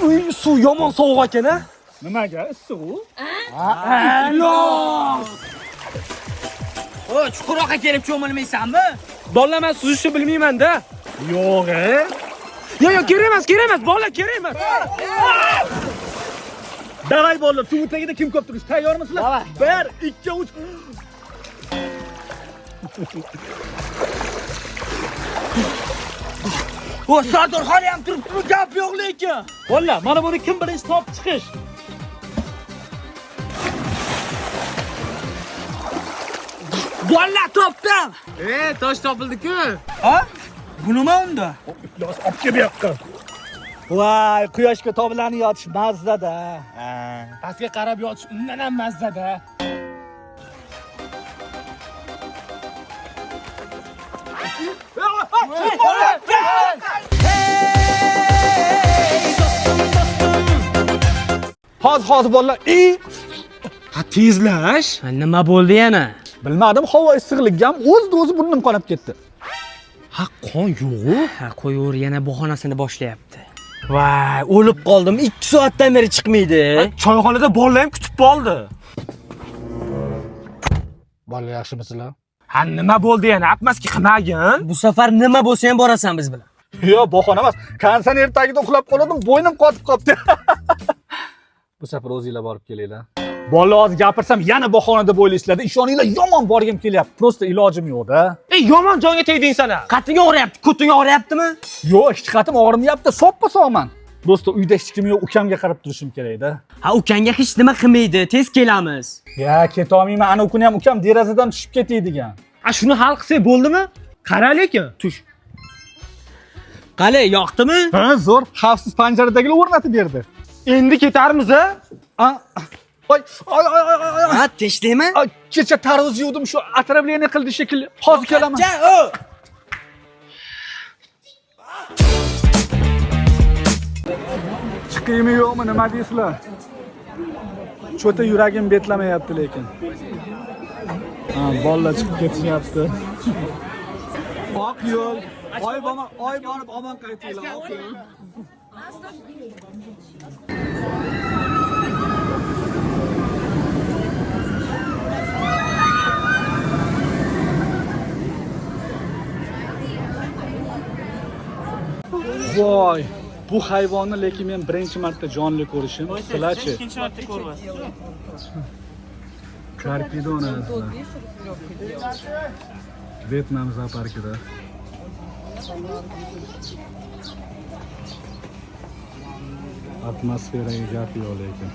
Uy, suv yomon sovuq ekan a? Nimaga issiq u? Yo'q. O, chuqurroqqa kelib cho'milmaysanmi? Bolalar, men suzishni bilmayman-da. Yo'q, e. Yo'q, yo'q, kerak emas, kerak emas, bolalar, kerak emas. Davay bolalar, suv tagida kim ko'p turish? Tayyormisizlar? 1 2 3. O, Sardor hali ham turibdimi? Gap yo'q lekin. Bolalar, mana buni kim birinchi topib chiqish? Bolalar, topdim. E, tosh topildi-ku. Ha? Bu nima unda? Iflos, olib kel bu yoqqa. Voy, quyoshga toblanib yotish mazzada. Pastga qarab yotish undan ham mazzada. Hozir, hozir bolalar. I, Ha, tezlash. Nima bo'ldi yana? bilmadim, havo issiqligiga ham o'zida-o'zi burnim qonab ketdi. Ha, qon yo'q-u. Ha, qo'yaver, yana bahonasini boshlayapti. Voy, o'lib qoldim. 2 soatdan beri chiqmaydi. Choyxonada bolalar ham kutib qoldi. Bolalar, yaxshimisizlar? Ha, nima bo'ldi yana? Atmaski qilmagin. Bu safar nima bo'lsa ham borasan biz bilan. Yo'q, bahona emas. Konditsioner tagida uxlab qoldim, bo'ynim qotib qolibdi. Bu safar o'zinglar borib kelinglar. Bolalar, hozir gapirsam yana bahona deb o'ylaysizlar. Ishoninglar, yomon borgim kelyapti. Prosta ilojim yo'q-da. Ey, yomon jonga tegding sana. Qating og'riyapti, ko'ting og'riyaptimi? Yo'q, hech qatim og'rimayapti, soppa-sog'man. Prosta uyda hech kim yo'q, ukamga qarab turishim kerak-da. Ha, ukanga hech nima qilmaydi. Tez kelamiz. Ya, ketolmayman. Ana kuni ham ukam derazadan tushib ketay degan. Ha, shuni hal qilsak bo'ldimi? Qara lekin. Tush. Qali, yoqdimi? Ha, zo'r. Xavfsiz panjaradagilar o'rnatib berdi. Endi ketarmiz a? A, Oy, oy, oy, oy, oy, oy. Ha, tinchlikmi? Ay, kecha tarvuz yuvdim, shu отравление qildi shekilli. Hozir kelaman. Ja, o. Chiqaymi yo'qmi, nima deysizlar? Cho'ta yuragim betlamayapti lekin. Ha, bolalar chiqib ketishyapti. Oq yo'l. Oy borib, oy borib omon qaytinglar. Oq yo'l. Voy, bu hayvonni lekin men birinchi marta jonli ko'rishim. Sizlarchi? Ikkinchi marta ko'ryapsiz. Karpidon azizlar. Vyetnam zooparkida. Atmosferaga gap yo'q lekin.